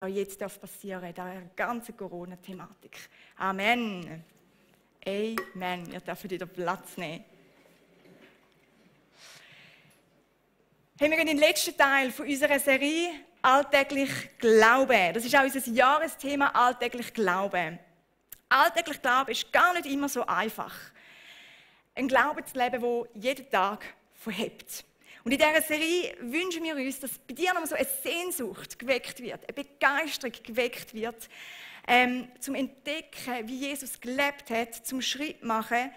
auch jetzt passieren darf, in dieser ganzen Corona-Thematik. Amen. Amen. Ihr dürft wieder Platz nehmen. Haben wir in den letzten Teil von unserer Serie Alltäglich Glauben. Das ist auch unser Jahresthema Alltäglich Glauben. Alltäglich Glauben ist gar nicht immer so einfach. Ein Glauben zu leben, der jeden Tag verhebt. Und in dieser Serie wünschen wir uns, dass bei dir noch so eine Sehnsucht geweckt wird, eine Begeisterung geweckt wird, zum Entdecken, wie Jesus gelebt hat, zum Schritt machen,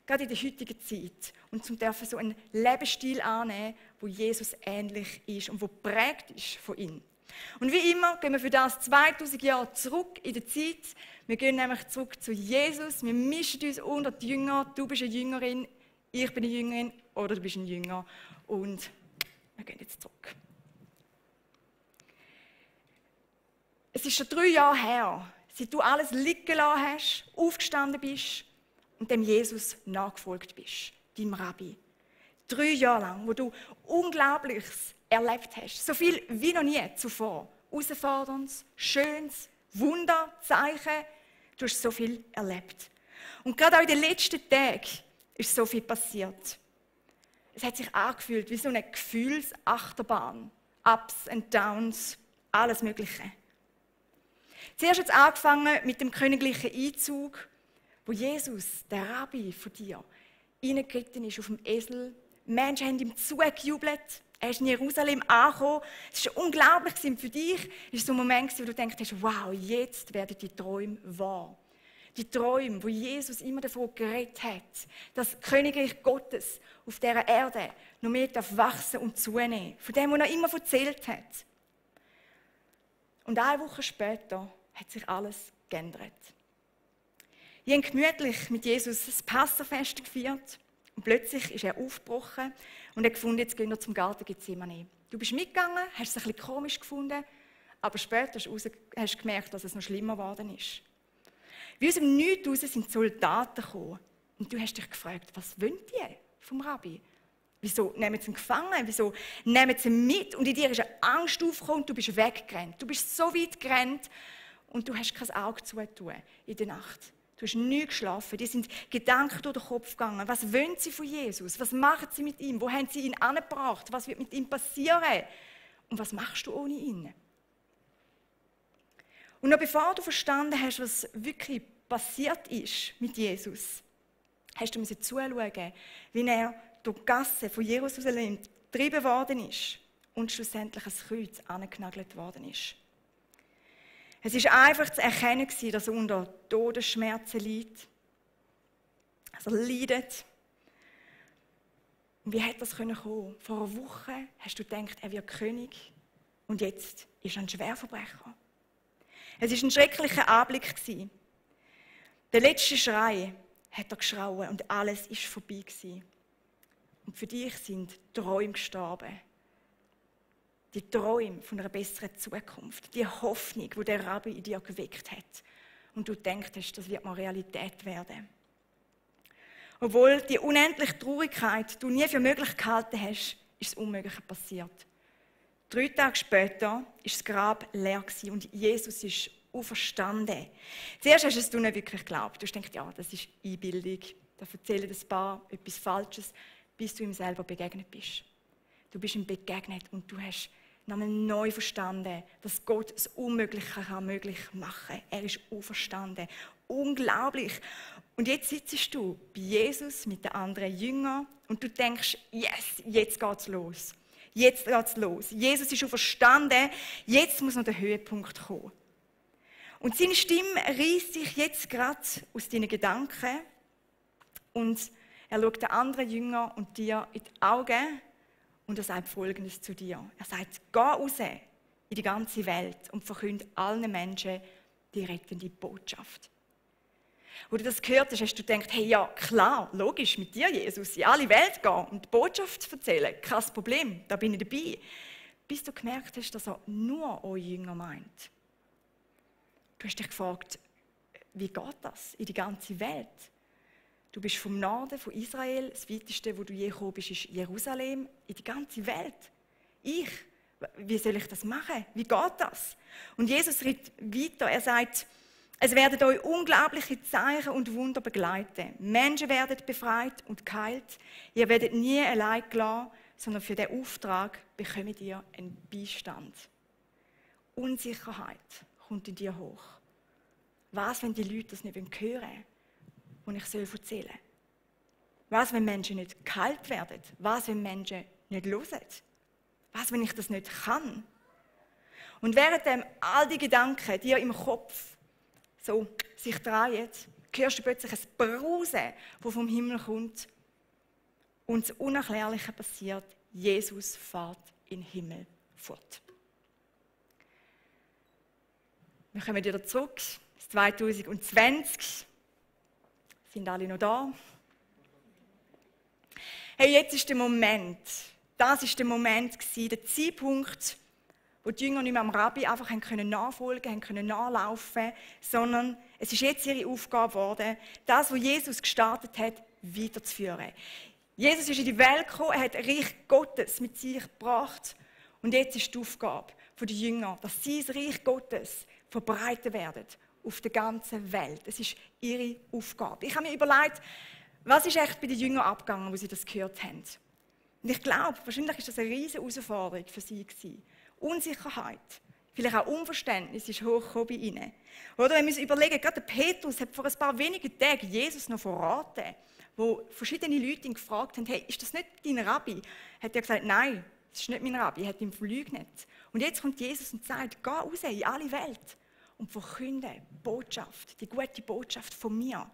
gerade in der heutigen Zeit. Und zum dürfen so einen Lebensstil annehmen, wo Jesus ähnlich ist und wo geprägt ist von ihm. Und wie immer gehen wir für das 2000 Jahre zurück in der Zeit. Wir gehen nämlich zurück zu Jesus. Wir mischen uns unter die Jünger. Du bist eine Jüngerin, ich bin eine Jüngerin oder du bist ein Jünger. Und wir gehen jetzt zurück. Es ist schon 3 Jahre her, seit du alles liegen gelassen hast, aufgestanden bist und dem Jesus nachgefolgt bist, deinem Rabbi. 3 Jahre lang, wo du Unglaubliches erlebt hast. So viel wie noch nie zuvor. Herausforderndes, Schönes, Wunder, Zeichen. Du hast so viel erlebt. Und gerade auch in den letzten Tagen ist so viel passiert. Es hat sich angefühlt wie so eine Gefühlsachterbahn. Ups and Downs, alles Mögliche. Zuerst hat es angefangen mit dem königlichen Einzug, wo Jesus, der Rabbi von dir, reingeritten ist auf dem Esel. Die Menschen haben ihm zugejubelt. Er ist in Jerusalem angekommen. Es war unglaublich für dich. Es war so ein Moment, wo du denkst, wow, jetzt werden die Träume wahr. Die Träume, wo Jesus immer davon geredet hat, dass das Königreich Gottes auf dieser Erde noch mehr wachsen und zunehmen. Von dem, was er immer erzählt hat. Und 1 Woche später hat sich alles geändert. Wir haben gemütlich mit Jesus das Passafest gefeiert. Und plötzlich ist er aufgebrochen und hat gefunden, jetzt gehen wir zum Garten Gethsemane. Du bist mitgegangen, hast es ein bisschen komisch gefunden, aber später hast du gemerkt, dass es noch schlimmer geworden ist. Wie aus dem Nichts raus sind die Soldaten gekommen. Und du hast dich gefragt, was wollen die vom Rabbi? Wieso nehmen sie ihn gefangen? Wieso nehmen sie ihn mit? Und in dir ist eine Angst aufgekommen und du bist weggerannt. Du bist so weit gerannt und du hast kein Auge zutun in der Nacht. Du hast nie geschlafen. Dir sind Gedanken durch den Kopf gegangen. Was wollen sie von Jesus? Was machen sie mit ihm? Wo haben sie ihn angebracht? Was wird mit ihm passieren? Und was machst du ohne ihn? Und noch bevor du verstanden hast, was wirklich passiert ist mit Jesus, hast du zuschauen, wie er durch die Gassen von Jerusalem getrieben worden ist und schlussendlich ein Kreuz angenagelt worden ist. Es war einfach zu erkennen, dass er unter Todesschmerzen leidet. Dass er leidet. Und wie hätte das kommen können? Vor einer Woche hast du gedacht, er wird König. Und jetzt ist er ein Schwerverbrecher. Es war ein schrecklicher Anblick. Der letzte Schrei hat er geschrauen und alles war vorbei. Und für dich sind Träume gestorben. Die Träume von einer besseren Zukunft. Die Hoffnung, die der Rabbi in dir geweckt hat. Und du denkst, das wird mal Realität werden. Obwohl die unendliche Traurigkeit du nie für möglich gehalten hast, ist das Unmögliche passiert. 3 Tage später war das Grab leer und Jesus ist auferstanden. Zuerst hast du es nicht wirklich geglaubt. Du hast gedacht, ja, das ist Einbildung. Da erzählen ein paar etwas Falsches, bis du ihm selber begegnet bist. Du bist ihm begegnet und du hast nochmal neu verstanden, dass Gott das Unmögliche möglich machen kann. Er ist auferstanden. Unglaublich. Und jetzt sitzt du bei Jesus mit den anderen Jüngern und du denkst, yes, jetzt geht's los. Jetzt geht's los. Jesus ist auferstanden. Jetzt muss noch der Höhepunkt kommen. Und seine Stimme reißt sich jetzt gerade aus deinen Gedanken und er schaut den anderen Jünger und dir in die Augen und er sagt Folgendes zu dir. Er sagt, geh raus in die ganze Welt und verkünde allen Menschen die rettende Botschaft. Als du das gehört hast, hast du gedacht, hey, ja, klar, logisch, mit dir, Jesus, in alle Welt gehen und die Botschaft erzählen, kein Problem, da bin ich dabei. Bis du gemerkt hast, dass er nur eure Jünger meint. Du hast dich gefragt, wie geht das in die ganze Welt? Du bist vom Norden, von Israel, das weiteste, wo du je gekommen bist, ist Jerusalem, in die ganze Welt. Ich, wie soll ich das machen? Wie geht das? Und Jesus redet weiter. Er sagt, es werden euch unglaubliche Zeichen und Wunder begleiten. Menschen werden befreit und geheilt. Ihr werdet nie allein gelassen, sondern für den Auftrag bekommt ihr einen Beistand. Unsicherheit kommt in dir hoch. Was, wenn die Leute das nicht hören wollen, und ich erzählen soll? Was, wenn Menschen nicht geheilt werden? Was, wenn Menschen nicht hören? Was, wenn ich das nicht kann? Und während all die Gedanken dir im Kopf so sich drehen, hörst du plötzlich ein Brausen, das vom Himmel kommt. Und das Unerklärliche passiert. Jesus fährt in den Himmel fort. Wir kommen wieder zurück. Es ist 2020. Sind alle noch da? Hey, jetzt ist der Moment. Das ist der Moment gewesen, der Zeitpunkt, wo die Jünger nicht mehr am Rabbi einfach nachfolgen können, nachlaufen, sondern es ist jetzt ihre Aufgabe geworden, das, was Jesus gestartet hat, weiterzuführen. Jesus ist in die Welt gekommen, er hat Reich Gottes mit sich gebracht und jetzt ist die Aufgabe der Jünger, dass sie das Reich Gottes verbreiten werden auf der ganzen Welt. Es ist ihre Aufgabe. Ich habe mir überlegt, was ist echt bei den Jüngern abgegangen, wo sie das gehört haben. Und ich glaube, wahrscheinlich war das eine riesige Herausforderung für sie gewesen. Unsicherheit, vielleicht auch Unverständnis ist hochgekommen bei ihnen. Oder wenn wir uns überlegen, gerade der Petrus hat vor ein paar wenigen Tagen Jesus noch verraten, wo verschiedene Leute ihn gefragt haben, hey, ist das nicht dein Rabbi? Hat er gesagt, nein, das ist nicht mein Rabbi, er hat ihn verleugnet. Und jetzt kommt Jesus und sagt, geh raus in alle Welt und verkünde Botschaft, die gute Botschaft von mir.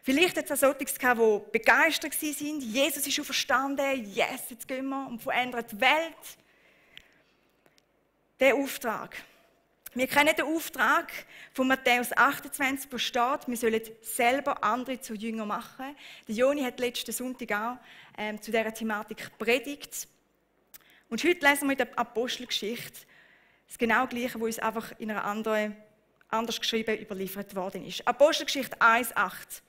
Vielleicht hat es auch solche gehabt, die begeistert waren. Jesus ist auferstanden, yes, jetzt gehen wir und verändern die Welt. Der Auftrag. Wir kennen den Auftrag von Matthäus 28, wo steht, wir sollen selber andere zu Jünger machen. Der Joni hat letzten Sonntag auch zu dieser Thematik gepredigt. Und heute lesen wir in der Apostelgeschichte das genau Gleiche, wo uns einfach in einer anders geschrieben überliefert worden ist. Apostelgeschichte 1,8.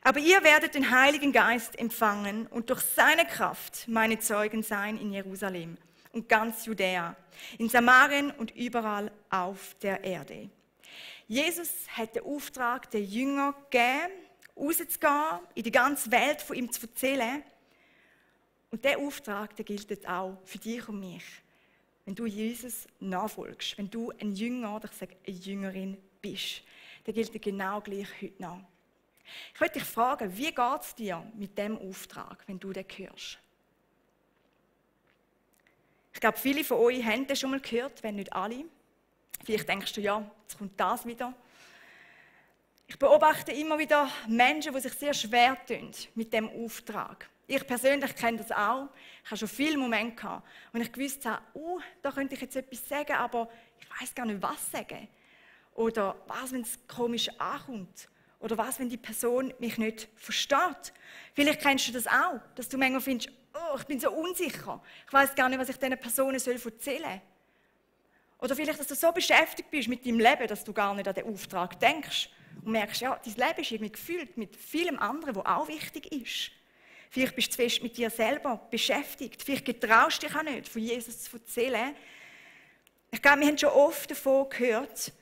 Aber ihr werdet den Heiligen Geist empfangen und durch seine Kraft meine Zeugen sein in Jerusalem und ganz Judäa, in Samarien und überall auf der Erde. Jesus hat den Auftrag den Jüngern gegeben, rauszugehen, in die ganze Welt von ihm zu erzählen. Und dieser Auftrag, der gilt auch für dich und mich. Wenn du Jesus nachfolgst, wenn du ein Jünger oder ich sage eine Jüngerin bist, dann gilt er genau gleich heute noch. Ich möchte dich fragen, wie geht es dir mit diesem Auftrag, wenn du den hörst? Ich glaube, viele von euch haben das schon mal gehört, wenn nicht alle. Vielleicht denkst du, ja, jetzt kommt das wieder. Ich beobachte immer wieder Menschen, die sich sehr schwer tun mit diesem Auftrag. Ich persönlich kenne das auch. Ich habe schon viele Momente gehabt, wo ich gewusst habe, da könnte ich jetzt etwas sagen, aber ich weiß gar nicht, was sagen. Oder was, wenn es komisch ankommt. Oder was, wenn die Person mich nicht versteht. Vielleicht kennst du das auch, dass du manchmal findest, ich bin so unsicher. Ich weiß gar nicht, was ich diesen Personen erzählen soll. Oder vielleicht, dass du so beschäftigt bist mit deinem Leben, dass du gar nicht an den Auftrag denkst. Und merkst, ja, dein Leben ist irgendwie gefüllt mit vielem anderen, was auch wichtig ist. Vielleicht bist du zu fest mit dir selber beschäftigt. Vielleicht getraust du dich auch nicht, von Jesus zu erzählen. Ich glaube, wir haben schon oft davon gehört,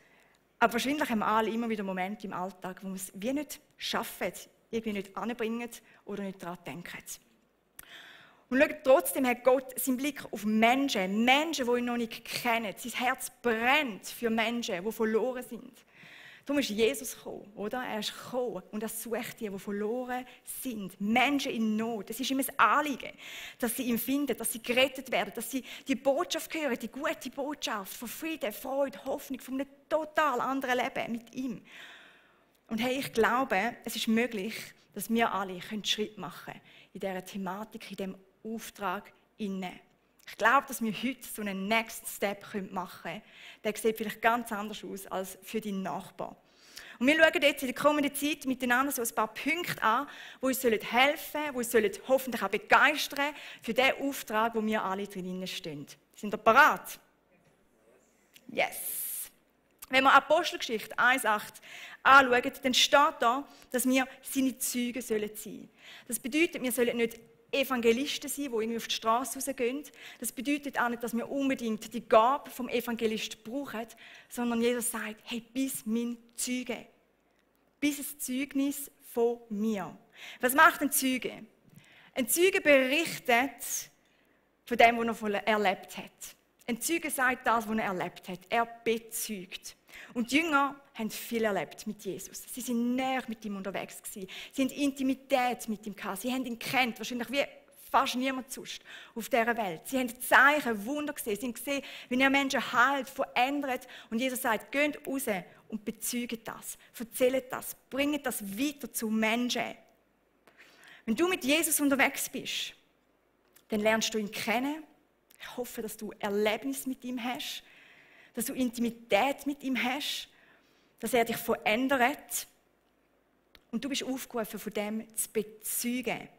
aber wahrscheinlich haben wir alle immer wieder Momente im Alltag, wo wir es wie nicht schaffen, irgendwie nicht anbringen oder nicht daran denken. Und schau, trotzdem hat Gott seinen Blick auf Menschen, die ihn noch nicht kennen. Sein Herz brennt für Menschen, die verloren sind. Darum ist Jesus gekommen, oder? Er ist gekommen und er sucht die verloren sind. Menschen in Not. Es ist ihm ein Anliegen, dass sie ihn finden, dass sie gerettet werden, dass sie die Botschaft hören, die gute Botschaft von Frieden, Freude, Hoffnung, von einem total anderen Leben mit ihm. Und hey, ich glaube, es ist möglich, dass wir alle Schritt machen können in dieser Thematik, in diesem Auftrag inne. Ich glaube, dass wir heute so einen Next Step machen können. Der sieht vielleicht ganz anders aus als für deinen Nachbarn. Und wir schauen jetzt in der kommenden Zeit miteinander so ein paar Punkte an, die uns helfen sollen, die uns hoffentlich auch begeistern sollen für den Auftrag, wo wir alle drinnen stehen. Sind ihr bereit? Yes! Wenn wir Apostelgeschichte 1,8 anschauen, dann steht da, dass wir seine Zeugen sein sollen. Das bedeutet, wir sollen nicht Evangelisten sein, die irgendwie auf die Straße rausgehen. Das bedeutet auch nicht, dass wir unbedingt die Gabe vom Evangelist brauchen, sondern jeder sagt, hey, bis mein Zeuge. Bis ein Zeugnis von mir. Was macht ein Zeuge? Ein Zeuge berichtet von dem, was er erlebt hat. Ein Zeuge sagt das, was er erlebt hat. Er bezeugt. Und die Jünger haben viel erlebt mit Jesus. Sie sind näher mit ihm unterwegs gewesen. Sie haben Intimität mit ihm gehabt. Sie haben ihn gekannt, wahrscheinlich wie fast niemand sonst auf dieser Welt. Sie haben Zeichen, Wunder gesehen. Sie haben gesehen, wie er Menschen heilt, verändert. Und Jesus sagt, geht raus und bezeugt das. Erzählt das. Bringt das weiter zu Menschen. Wenn du mit Jesus unterwegs bist, dann lernst du ihn kennen. Ich hoffe, dass du Erlebnis mit ihm hast, dass du Intimität mit ihm hast, dass er dich verändert. Und du bist aufgerufen, von dem zu bezeugen.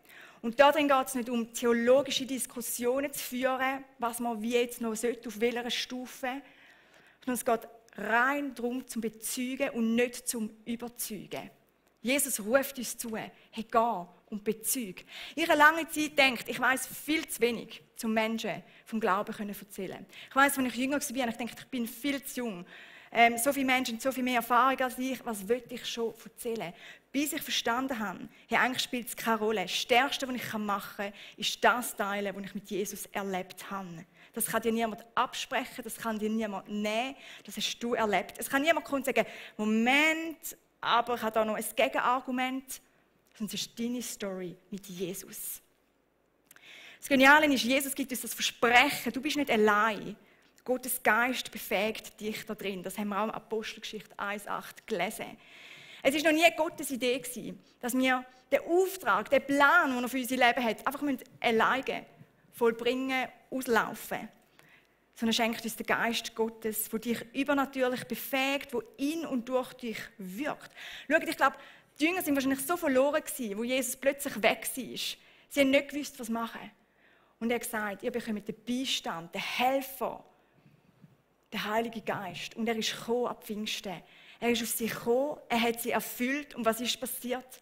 Und darin geht es nicht um theologische Diskussionen zu führen, was man wie jetzt noch sollte, auf welcher Stufe, sondern es geht rein darum, zum Bezeugen und nicht zum Überzeugen. Jesus ruft uns zu, hey, geh und bezeug. Ich habe lange Zeit gedacht, ich weiss viel zu wenig, zum Menschen vom Glauben erzählen können. Ich weiss, als ich jünger war, ich dachte, ich bin viel zu jung. So viele Menschen, so viel mehr Erfahrung als ich, was will ich schon erzählen? Bis ich verstanden habe, hey, eigentlich spielt es keine Rolle. Das Stärkste, was ich machen kann, ist das teilen, was ich mit Jesus erlebt habe. Das kann dir niemand absprechen, das kann dir niemand nehmen, das hast du erlebt. Es kann niemand kommen und sagen, Moment, aber ich habe da noch ein Gegenargument. Das ist deine Story mit Jesus. Das Geniale ist, Jesus gibt uns das Versprechen, du bist nicht allein. Gottes Geist befähigt dich da drin. Das haben wir auch in Apostelgeschichte 1,8 gelesen. Es war noch nie Gottes Idee, dass wir den Auftrag, den Plan, den er für unser Leben hat, einfach alleine vollbringen, auslaufen. Sondern schenkt uns den Geist Gottes, der dich übernatürlich befähigt, der in und durch dich wirkt. Schaut, ich glaube, die Jünger waren wahrscheinlich so verloren gewesen, wo Jesus plötzlich weg war. Sie haben nicht gewusst, was machen. Und er hat gesagt, ihr bekommt den Beistand, den Helfer, den Heiligen Geist. Und er ist gekommen ab Pfingsten. Er ist auf sie gekommen, er hat sie erfüllt. Und was ist passiert?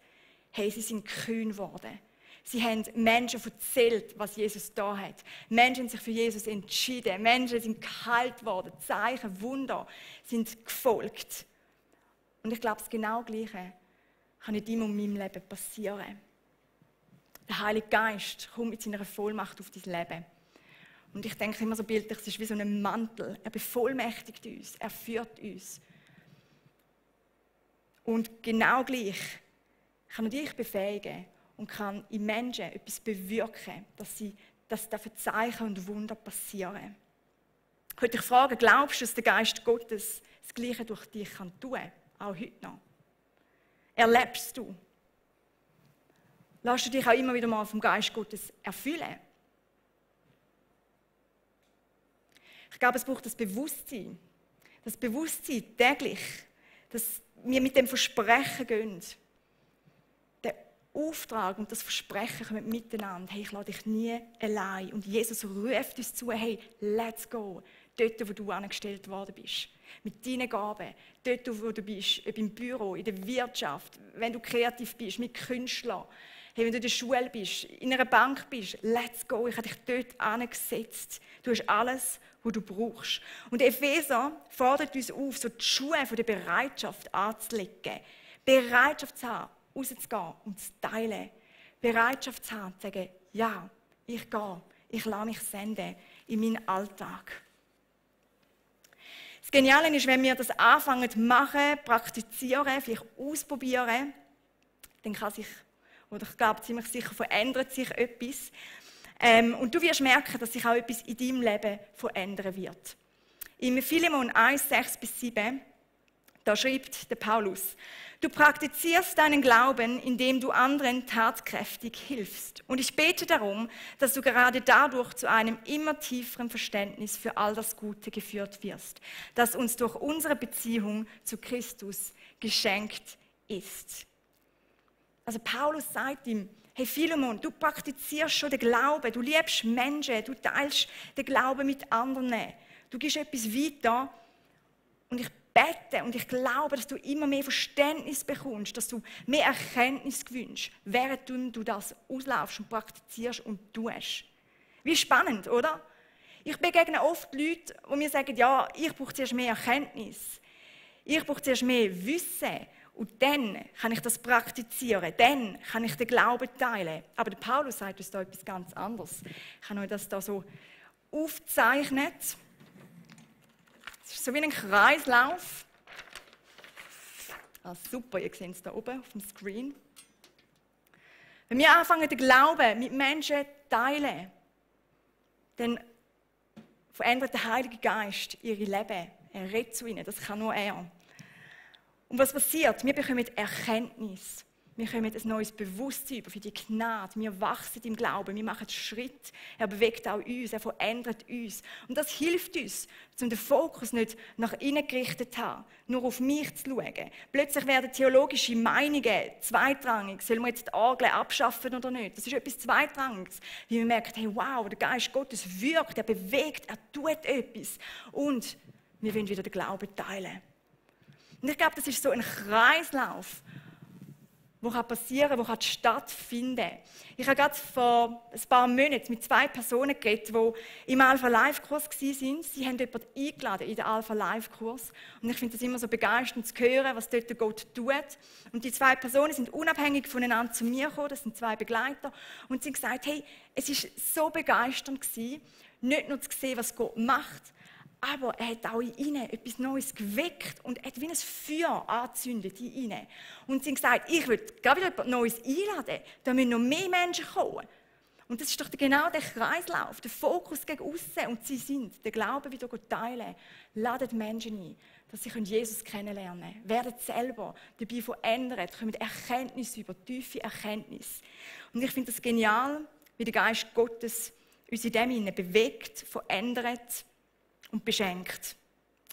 Hey, sie sind kühn geworden. Sie haben Menschen erzählt, was Jesus da hat. Menschen haben sich für Jesus entschieden. Menschen sind geheilt worden. Zeichen, Wunder sind gefolgt. Und ich glaube, das genau Gleiche kann in deinem und meinem Leben passieren. Der Heilige Geist kommt mit seiner Vollmacht auf dein Leben. Und ich denke immer so bildlich, es ist wie so ein Mantel. Er bevollmächtigt uns, er führt uns. Und genau gleich kann er dich befähigen und kann in Menschen etwas bewirken, dass dafür Zeichen und Wunder passieren. Ich möchte dich fragen, glaubst du, dass der Geist Gottes das Gleiche durch dich tun kann? Auch heute noch. Erlebst du? Lass du dich auch immer wieder mal vom Geist Gottes erfüllen? Ich glaube, es braucht das Bewusstsein täglich, dass wir mit dem Versprechen gehen. Der Auftrag und das Versprechen kommen miteinander. Hey, ich lasse dich nie allein. Und Jesus ruft uns zu, hey, let's go. Dort, wo du angestellt worden bist. Mit deinen Gaben. Dort, wo du bist. Ob im Büro, in der Wirtschaft, wenn du kreativ bist, mit Künstlern. Hey, wenn du in der Schule bist, in einer Bank bist, let's go. Ich habe dich dort angesetzt. Du hast alles, was du brauchst. Und Epheser fordert uns auf, so die Schuhe von der Bereitschaft anzulegen. Bereitschaft zu haben, rauszugehen und zu teilen. Bereitschaft zu haben, zu sagen, ja, ich gehe, ich lasse mich senden in meinen Alltag. Das Geniale ist, wenn wir das anfangen zu machen, praktizieren, vielleicht ausprobieren, dann kann sich, oder ich glaube ziemlich sicher, verändert sich etwas. Und du wirst merken, dass sich auch etwas in deinem Leben verändern wird. Im Philemon 1, 6-7, da schreibt der Paulus, du praktizierst deinen Glauben, indem du anderen tatkräftig hilfst. Und ich bete darum, dass du gerade dadurch zu einem immer tieferen Verständnis für all das Gute geführt wirst, das uns durch unsere Beziehung zu Christus geschenkt ist. Also Paulus sagt ihm, hey Philemon, du praktizierst schon den Glauben, du liebst Menschen, du teilst den Glauben mit anderen, du gibst etwas weiter und ich bete bete und ich glaube, dass du immer mehr Verständnis bekommst, dass du mehr Erkenntnis gewünscht, während du das auslaufst und praktizierst und tust. Wie spannend, oder? Ich begegne oft Leute, die mir sagen, ja, ich brauche zuerst mehr Erkenntnis. Ich brauche zuerst mehr Wissen. Und dann kann ich das praktizieren. Dann kann ich den Glauben teilen. Aber der Paulus sagt uns da etwas ganz anderes. Ich habe euch das da so aufgezeichnet. Es ist so wie ein Kreislauf. Ah, super, ihr seht es da oben auf dem Screen. Wenn wir anfangen, den Glauben mit Menschen zu teilen, dann verändert der Heilige Geist ihre Leben. Er redet zu ihnen, das kann nur er. Und was passiert? Wir bekommen Erkenntnis. Wir bekommen ein neues Bewusstsein für die Gnade. Wir wachsen im Glauben, wir machen Schritt. Er bewegt auch uns, er verändert uns. Und das hilft uns, um den Fokus nicht nach innen gerichtet zu haben, nur auf mich zu schauen. Plötzlich werden theologische Meinungen zweitrangig. Sollen wir jetzt die Orgel abschaffen oder nicht? Das ist etwas Zweitrangiges. Wie wir merken, hey, wow, der Geist Gottes wirkt, er bewegt, er tut etwas. Und wir wollen wieder den Glauben teilen. Und ich glaube, das ist so ein Kreislauf, der passieren kann, der stattfinden kann. Ich habe gerade vor ein paar Monaten mit 2 Personen geredet, die im Alpha-Life-Kurs waren. Sie haben jemanden eingeladen in den Alpha-Life-Kurs. Und ich finde das immer so begeisternd zu hören, was dort Gott tut. Und die 2 Personen sind unabhängig voneinander zu mir gekommen. Das sind 2 Begleiter. Und sie haben gesagt, hey, es war so begeisternd gewesen, nicht nur zu sehen, was Gott macht, aber er hat auch in ihnen etwas Neues geweckt und hat wie ein Feuer angezündet in ihnen. Und sie haben gesagt, ich will gerade wieder etwas Neues einladen, da müssen noch mehr Menschen kommen. Und das ist doch genau der Kreislauf, der Fokus gegen aussen. Und sie sind, den Glauben wieder teilen, laden Menschen ein, dass sie Jesus kennenlernen können, werden selber dabei verändert, kommen Erkenntnis über, tiefe Erkenntnis. Und ich finde das genial, wie der Geist Gottes uns in dem bewegt, verändert und beschenkt.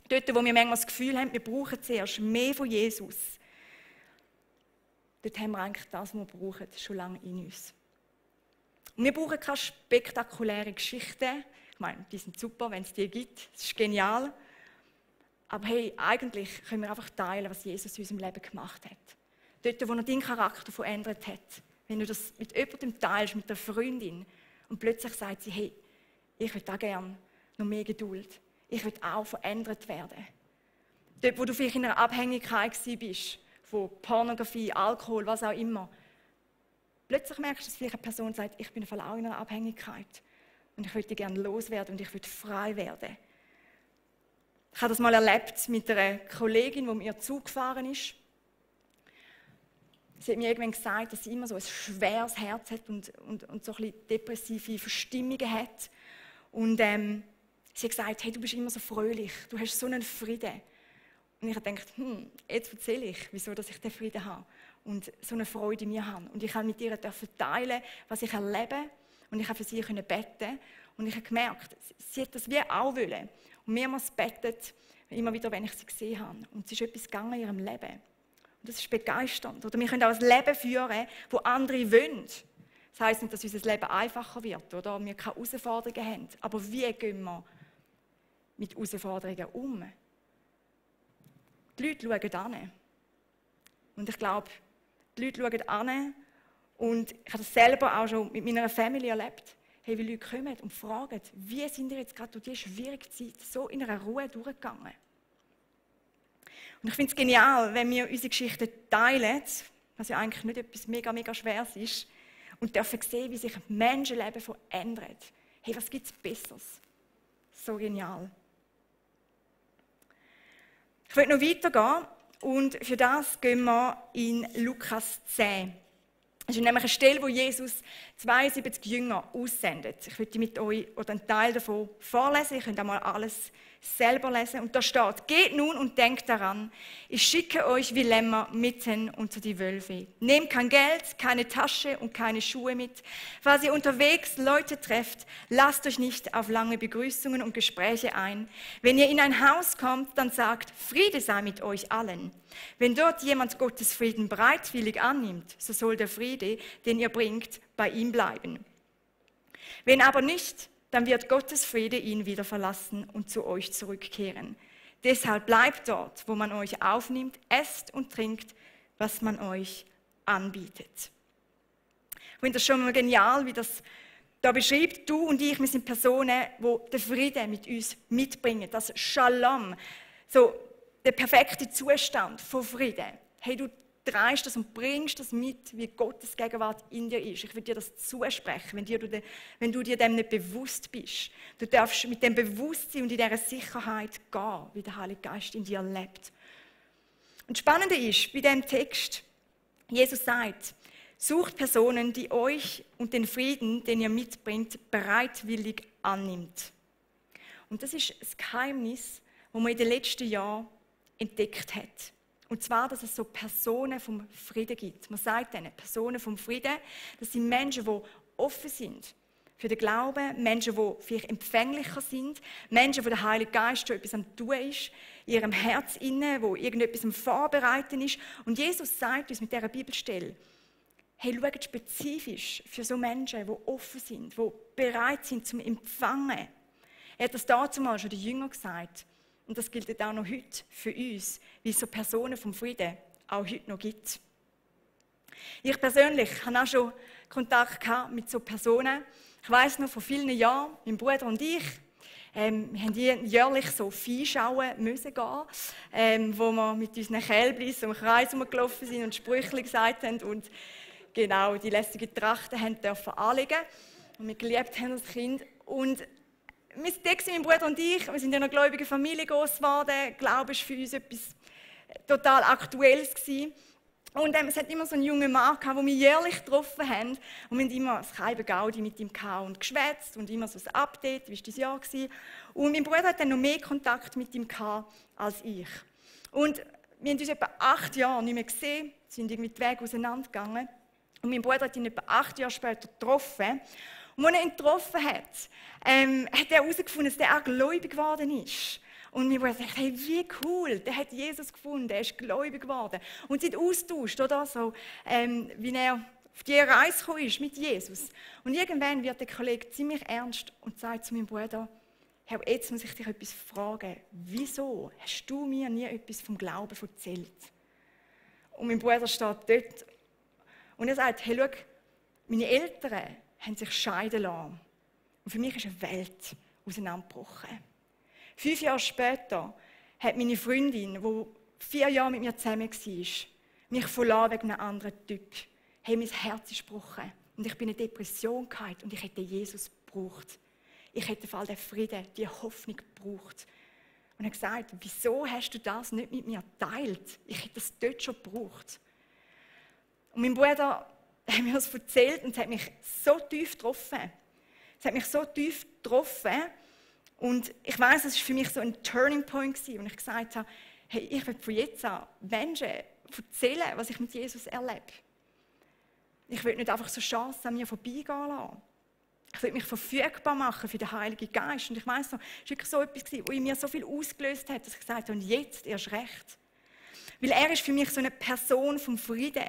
Dort, wo wir manchmal das Gefühl haben, wir brauchen zuerst mehr von Jesus, dort haben wir eigentlich das, was wir brauchen, schon lange in uns. Und wir brauchen keine spektakulären Geschichten. Ich meine, die sind super, wenn es die gibt. Das ist genial. Aber hey, eigentlich können wir einfach teilen, was Jesus in unserem Leben gemacht hat. Dort, wo er deinen Charakter verändert hat. Wenn du das mit jemandem teilst, mit einer Freundin, und plötzlich sagt sie, hey, ich würde auch gerne noch mehr Geduld. Ich will auch verändert werden. Dort, wo du vielleicht in einer Abhängigkeit bist, von Pornografie, Alkohol, was auch immer. Plötzlich merkst du, dass vielleicht eine Person sagt, ich bin auch in einer Abhängigkeit. Und ich würde gerne loswerden und ich würde frei werden. Ich habe das mal erlebt mit einer Kollegin, die mit mir Zug gefahren ist. Sie hat mir irgendwann gesagt, dass sie immer so ein schweres Herz hat und so ein bisschen depressive Verstimmungen hat. Und sie hat gesagt, hey, du bist immer so fröhlich, du hast so einen Frieden. Und ich habe gedacht, jetzt erzähle ich, wieso dass ich diesen Frieden habe und so eine Freude in mir habe. Und ich habe mit ihr teilen, was ich erlebe, und ich habe für sie beten. Und ich habe gemerkt, sie hat das wie auch wollen. Und mehrmals betet, immer wieder, wenn ich sie gesehen habe. Und es ist etwas gegangen in ihrem Leben. Und das ist begeisternd. Oder wir können auch ein Leben führen, das andere wollen. Das heisst nicht, dass unser Leben einfacher wird oder wir keine Herausforderungen haben. Aber wie gehen wir mit Herausforderungen um? Die Leute schauen an. Und ich glaube, die Leute schauen an. Und ich habe das selber auch schon mit meiner Familie erlebt. Hey, wie Leute kommen und fragen, wie sind ihr jetzt gerade durch diese schwierige Zeit so in einer Ruhe durchgegangen? Und ich finde es genial, wenn wir unsere Geschichten teilen, was ja eigentlich nicht etwas mega Schweres ist, und dürfen sehen, wie sich Menschenleben verändert. Hey, was gibt es Besseres? So genial. Ich will noch weitergehen und für das gehen wir in Lukas 10. Das ist nämlich eine Stelle, wo Jesus 72 Jünger aussendet. Ich möchte mit euch oder einen Teil davon vorlesen. Ihr könnt einmal alles selber lesen. Und da steht: Geht nun und denkt daran, ich schicke euch wie Lämmer mitten unter die Wölfe. Nehmt kein Geld, keine Tasche und keine Schuhe mit. Falls ihr unterwegs Leute trefft, lasst euch nicht auf lange Begrüßungen und Gespräche ein. Wenn ihr in ein Haus kommt, dann sagt, Friede sei mit euch allen. Wenn dort jemand Gottes Frieden bereitwillig annimmt, so soll der Friede, den ihr bringt, bei ihm bleiben. Wenn aber nicht, dann wird Gottes Friede ihn wieder verlassen und zu euch zurückkehren. Deshalb bleibt dort, wo man euch aufnimmt, esst und trinkt, was man euch anbietet. Ich finde das schon mal genial, wie das da beschreibt. Du und ich, wir sind Personen, die den Frieden mit uns mitbringen. Das Shalom, so der perfekte Zustand von Frieden. Hey, du trägst das und bringst das mit, wie Gottes Gegenwart in dir ist. Ich will dir das zusprechen, wenn du dir dem nicht bewusst bist. Du darfst mit dem Bewusstsein und in dieser Sicherheit gehen, wie der Heilige Geist in dir lebt. Und das Spannende ist, bei diesem Text, Jesus sagt, sucht Personen, die euch und den Frieden, den ihr mitbringt, bereitwillig annimmt. Und das ist das Geheimnis, das man in den letzten Jahren entdeckt hat. Und zwar, dass es so Personen vom Frieden gibt. Man sagt denen, Personen vom Frieden, das sind Menschen, die offen sind für den Glauben, Menschen, die vielleicht empfänglicher sind, Menschen, wo der Heilige Geist schon etwas am Tun ist, in ihrem Herz inne, wo irgendetwas am Vorbereiten ist. Und Jesus sagt uns mit dieser Bibelstelle, hey, schaut spezifisch für so Menschen, die offen sind, die bereit sind zum Empfangen. Er hat das dazu mal schon den Jüngern gesagt. Und das gilt auch noch heute für uns, wie es so Personen vom Frieden auch heute noch gibt. Ich persönlich habe auch schon Kontakt gehabt mit so Personen. Ich weiss noch, vor vielen Jahren, mein Bruder und ich, wir haben jährlich so Viehschauen müssen gehen, wo wir mit unseren Kälbchen so im Kreis rumgelaufen sind und Sprüche gesagt haben und genau die lässigen Trachten haben dürfen anlegen und wir geliebt haben als Kind. Und wir waren mein Bruder und ich, wir sind in einer gläubigen Familie groß geworden. Glaube war für uns etwas total Aktuelles gewesen. Und es hat immer so einen jungen Mann gehabt, den wir jährlich getroffen haben. Und wir haben immer das Keibe Gaudi mit ihm gehabt und geschwätzt und immer so ein Update, wie war das Jahr gewesen. Und mein Bruder hat dann noch mehr Kontakt mit ihm gehabt als ich. Und wir haben uns etwa 8 Jahre nicht mehr gesehen, sind irgendwie die Wege auseinandergegangen. Und mein Bruder hat ihn etwa 8 Jahre später getroffen. Und als er ihn getroffen hat, hat er herausgefunden, dass er auch gläubig geworden ist. Und mein Bruder sagt, hey, wie cool, der hat Jesus gefunden, er ist gläubig geworden. Und sie sind austauscht, oder? So, wie er auf die Reise gekommen ist mit Jesus. Und irgendwann wird der Kollege ziemlich ernst und sagt zu meinem Bruder, Herr, jetzt muss ich dich etwas fragen. Wieso hast du mir nie etwas vom Glauben erzählt? Und mein Bruder steht dort und er sagt, hey, schau, meine Eltern haben sich scheiden lassen. Und für mich ist eine Welt auseinandergebrochen. 5 Jahre später hat meine Freundin, die 4 Jahre mit mir zusammen war, mich verlassen wegen einem anderen Typ. Hey, mein Herz ist gebrochen. Und ich bin in eine Depression gefallen und ich hätte Jesus gebraucht. Ich hätte vor allem den Frieden, die Hoffnung gebraucht. Und er hat gesagt, wieso hast du das nicht mit mir geteilt? Ich hätte das dort schon gebraucht. Und mein Bruder hat mir das erzählt und es hat mich so tief getroffen. Es hat mich so tief getroffen. Und ich weiss, es war für mich so ein Turning Point, wo ich gesagt habe, hey, ich will von jetzt an Menschen erzählen, was ich mit Jesus erlebe. Ich will nicht einfach so Chancen an mir vorbeigehen lassen. Ich will mich verfügbar machen für den Heiligen Geist. Und ich weiss noch, es war wirklich so etwas, was in mir so viel ausgelöst hat, dass ich gesagt habe, und jetzt erst recht. Weil er ist für mich so eine Person vom Frieden.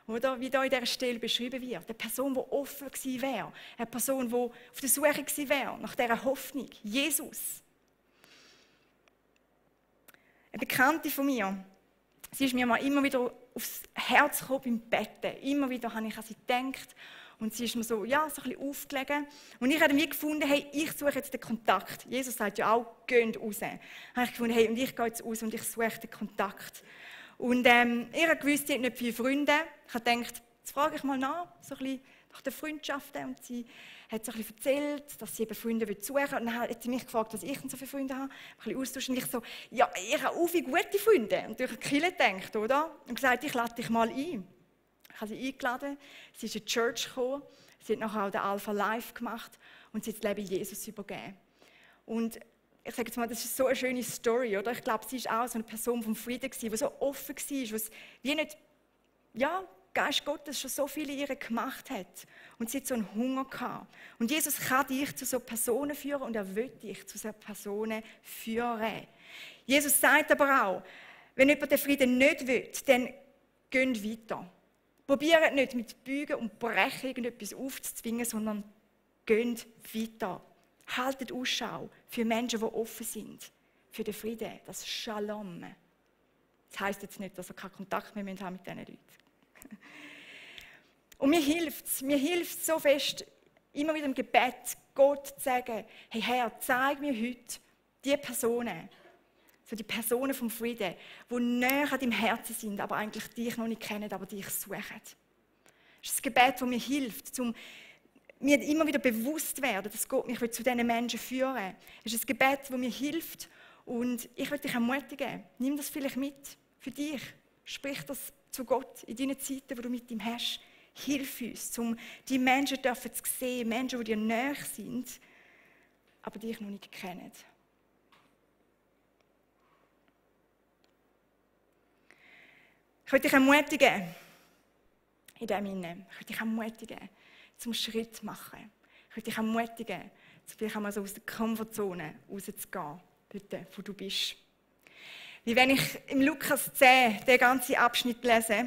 Oder wie da in dieser Stelle beschrieben wird. Eine Person, die offen gewesen wäre. Eine Person, die auf der Suche gewesen wäre nach dieser Hoffnung. Jesus. Eine Bekannte von mir, sie ist mir mal immer wieder aufs Herz gekommen beim Betten. Immer wieder habe ich an sie gedacht. Und sie ist mir so, ja, so ein bisschen aufgelegen. Und ich habe mir gefunden, hey, ich suche jetzt den Kontakt. Jesus sagt ja auch, geht raus. Dann habe ich gefunden, hey, und ich gehe jetzt raus und ich suche den Kontakt. Und ich habe gewusst, sie hat nicht viele Freunde. Ich habe gedacht, jetzt frage ich mal nach, so ein bisschen nach den Freundschaften. Und sie hat so ein bisschen erzählt, dass sie eben Freunde suchen will. Und dann hat sie mich gefragt, was ich denn so viele Freunde habe. Ein bisschen austauschen. Und ich so, ja, ich habe auch viele gute Freunde. Und durch die Kirche gedacht, oder? Und gesagt, ich lade dich mal ein. Ich habe sie eingeladen. Sie ist in die Church gekommen. Sie hat nachher auch den Alpha Live gemacht. Und sie hat das Leben Jesus übergeben. Und ich sage jetzt mal, das ist so eine schöne Story, oder? Ich glaube, sie war auch so eine Person vom Frieden, die so offen war, was wie nicht, ja, Geist Gottes schon so viel in ihr gemacht hat. Und sie hat so einen Hunger gehabt. Und Jesus kann dich zu so Personen führen und er will dich zu so Personen führen. Jesus sagt aber auch, wenn jemand den Frieden nicht will, dann geht weiter. Probiert nicht mit Bügen und Brechen irgendetwas aufzuzwingen, sondern geht weiter. Haltet Ausschau für Menschen, die offen sind. für den Frieden, das Shalom. Das heisst jetzt nicht, dass wir keinen Kontakt mehr haben mit diesen Leuten. Und mir hilft es so fest, immer wieder im Gebet Gott zu sagen, hey Herr, zeig mir heute die Personen, so die Personen vom Frieden, die näher an deinem Herzen sind, aber eigentlich dich noch nicht kennen, aber dich suchen. Das ist das Gebet, das mir hilft, um mir immer wieder bewusst zu werden, dass Gott mich zu diesen Menschen führen will. Es ist ein Gebet, das mir hilft und ich möchte dich ermutigen, nimm das vielleicht mit für dich. Sprich das zu Gott in deinen Zeiten, wo du mit ihm hast. Hilf uns, um die Menschen zu sehen, Menschen, die dir nahe sind, aber dich noch nicht kennen. Ich möchte dich ermutigen, in dem Sinne. Ich möchte dich ermutigen, zum Schritt zu machen. Ich möchte dich ermutigen, vielleicht einmal so aus der Komfortzone rauszugehen, dort, wo du bist. Wie wenn ich im Lukas 10 den ganzen Abschnitt lese,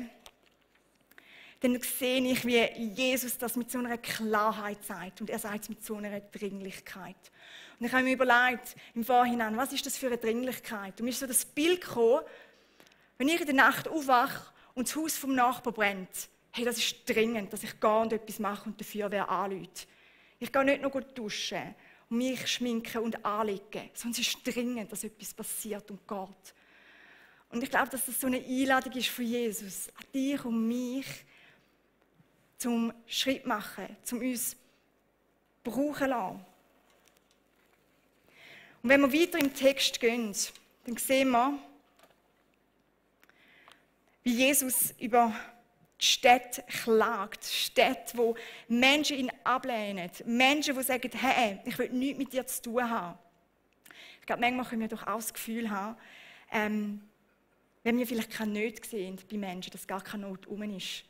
dann sehe ich, wie Jesus das mit so einer Klarheit sagt. Und er sagt es mit so einer Dringlichkeit. Und ich habe mir überlegt, im Vorhinein, was ist das für eine Dringlichkeit? Und mir ist so das Bild gekommen, wenn ich in der Nacht aufwache und das Haus vom Nachbarn brennt, hey, das ist dringend, dass ich gehe und etwas mache und dafür wer anruft. Ich gehe nicht nur duschen und mich schminken und anlegen, sondern es ist dringend, dass etwas passiert und geht. Und ich glaube, dass das so eine Einladung ist von Jesus, an dich und mich, zum Schritt machen, zum uns brauchen lassen. Und wenn wir weiter im Text gehen, dann sehen wir, wie Jesus über die Städte klagt. Städte, wo Menschen ihn ablehnen. Menschen, die sagen, hey, ich will nichts mit dir zu tun haben. Ich glaube, manchmal können wir doch auch das Gefühl haben, wenn wir vielleicht keine Not sehen bei Menschen, dass gar keine Not herum ist.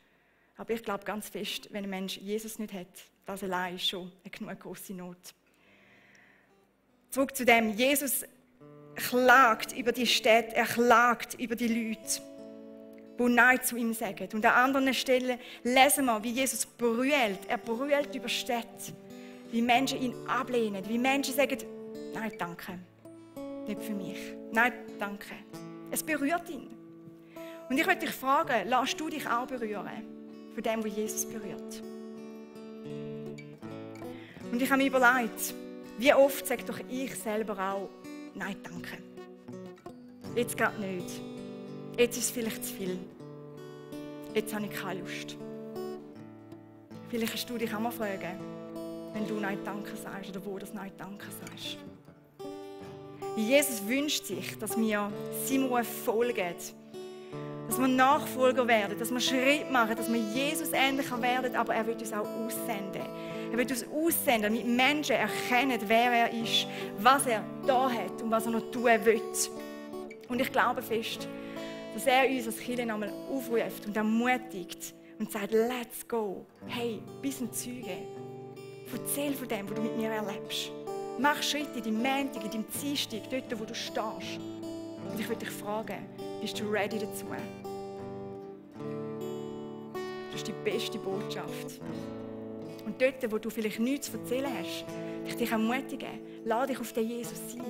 Aber ich glaube ganz fest, wenn ein Mensch Jesus nicht hat, das allein ist schon eine genug grosse Not. Zurück zu dem, Jesus klagt über die Städte, er klagt über die Leute, die Nein zu ihm sagen. Und an anderen Stellen lesen wir, wie Jesus brüllt. Er brüllt über Städte, wie Menschen ihn ablehnen, wie Menschen sagen, nein, danke, nicht für mich. Nein, danke. Es berührt ihn. Und ich möchte dich fragen, lässt du dich auch berühren von dem, was Jesus berührt? Und ich habe mir überlegt, wie oft sage doch ich selber auch, nein, danke. Jetzt gerade nicht. Jetzt ist es vielleicht zu viel. Jetzt habe ich keine Lust. Vielleicht kannst du dich auch mal fragen, wenn du Nein, Danke sagst oder wo das Nein, Danke sagst. Jesus wünscht sich, dass wir seinem Ruf folgen, dass wir Nachfolger werden, dass wir Schritt machen, dass wir Jesus ähnlicher werden, aber er will uns auch aussenden. Er will uns aussenden, damit Menschen erkennen, wer er ist, was er da hat und was er noch tun will. Und ich glaube fest, dass er uns als Kirche nochmal aufruft und ermutigt und sagt, let's go. Hey, bist ein Zeuge. Erzähl von dem, was du mit mir erlebst. Mach Schritte in deinem Montag, in deinem Dienstag, dort, wo du stehst. Und ich will dich fragen, bist du ready dazu? Das ist die beste Botschaft. Und dort, wo du vielleicht nichts zu erzählen hast, will ich dich ermutigen, lade dich auf den Jesus ein.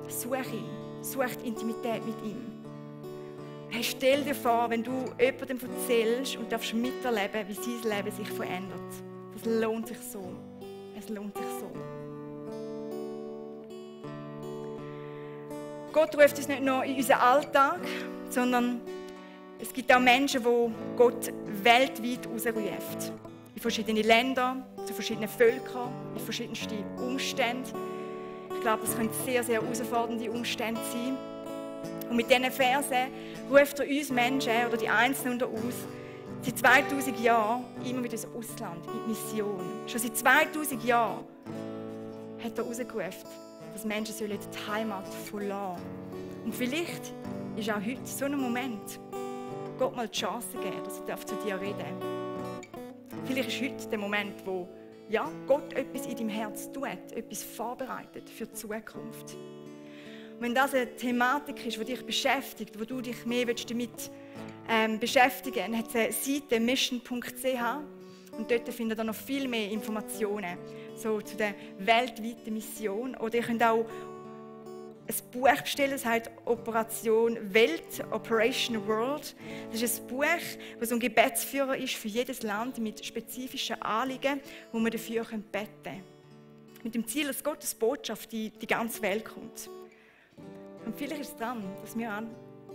Such ihn. Such die Intimität mit ihm. Hey, stell dir vor, wenn du jemandem erzählst und darfst miterleben, wie sein Leben sich verändert. Das lohnt sich so. Es lohnt sich so. Gott ruft uns nicht nur in unseren Alltag, sondern es gibt auch Menschen, die Gott weltweit rausruft. In verschiedene Länder, zu verschiedenen Völkern, in verschiedensten Umständen. Ich glaube, das können sehr, sehr herausfordernde Umstände sein. Und mit diesen Versen ruft er uns Menschen oder die Einzelnen unter uns seit 2000 Jahren immer wieder ins Ausland, in die Mission. Schon seit 2000 Jahren hat er herausgerufen, dass Menschen die Heimat verlassen sollen. Und vielleicht ist auch heute so ein Moment, Gott mal die Chance geben, dass er zu dir reden darf. Vielleicht ist heute der Moment, wo Gott etwas in deinem Herz tut, etwas vorbereitet für die Zukunft. Und wenn das eine Thematik ist, die dich beschäftigt, wo du dich mehr damit beschäftigen willst, dann hat es eine Seite mission.ch und dort findet ihr noch viel mehr Informationen so zu der weltweiten Mission. Oder ihr könnt auch ein Buch bestellen, das heißt Operation Welt, Operation World. Das ist ein Buch, das so ein Gebetsführer ist für jedes Land mit spezifischen Anliegen, wo man dafür beten können. Mit dem Ziel, dass Gottes Botschaft in die ganze Welt kommt. Und vielleicht ist es dran, dass wir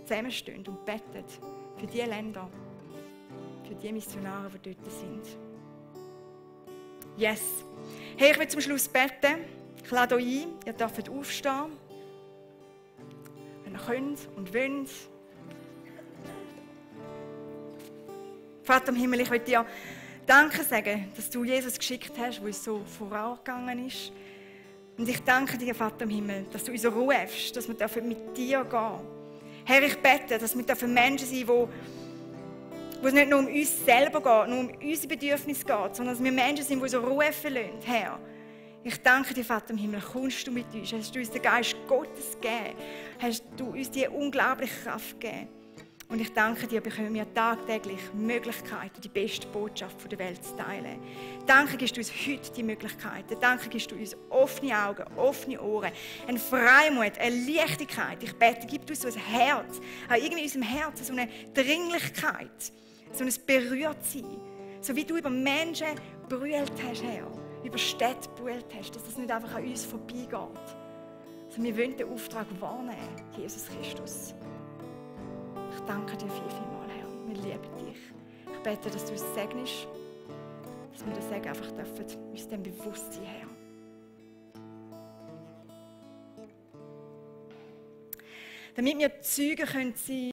zusammenstehen und beten für die Länder, für die Missionare, die dort sind. Yes. Hey, ich will zum Schluss beten. Ich lade euch ein, ihr dürft aufstehen, wenn ihr könnt und wollt. Vater im Himmel, ich will dir Danke sagen, dass du Jesus geschickt hast, der uns so vorangegangen ist. Und ich danke dir, Vater im Himmel, dass du uns rufst, dass wir mit dir gehen dürfen. Herr, ich bete, dass wir Menschen sein dürfen, wo es nicht nur um uns selber geht, nur um unsere Bedürfnisse geht, sondern dass wir Menschen sind, die uns rufen lassen. Herr, ich danke dir, Vater im Himmel, kommst du mit uns? Hast du uns den Geist Gottes gegeben? Hast du uns diese unglaubliche Kraft gegeben? Und ich danke dir, bekommen wir tagtäglich Möglichkeiten, die beste Botschaft der Welt zu teilen. Danke, gibst du uns heute die Möglichkeiten. Danke, gibst du uns offene Augen, offene Ohren, einen Freimut, eine Leichtigkeit. Ich bete, gib uns so ein Herz, auch irgendwie in unserem Herzen so eine Dringlichkeit, so ein Berührtsein. So wie du über Menschen brüllt hast, Herr, über Städte brüllt hast, dass das nicht einfach an uns vorbeigeht. Also wir wollen den Auftrag wahrnehmen, Jesus Christus. Ich danke dir vielmals, Herr. Wir lieben dich. Ich bete, dass du uns segnest, dass wir den Segen einfach dürfen, uns dem bewusst sein, Herr. Damit wir Zeugen sein können,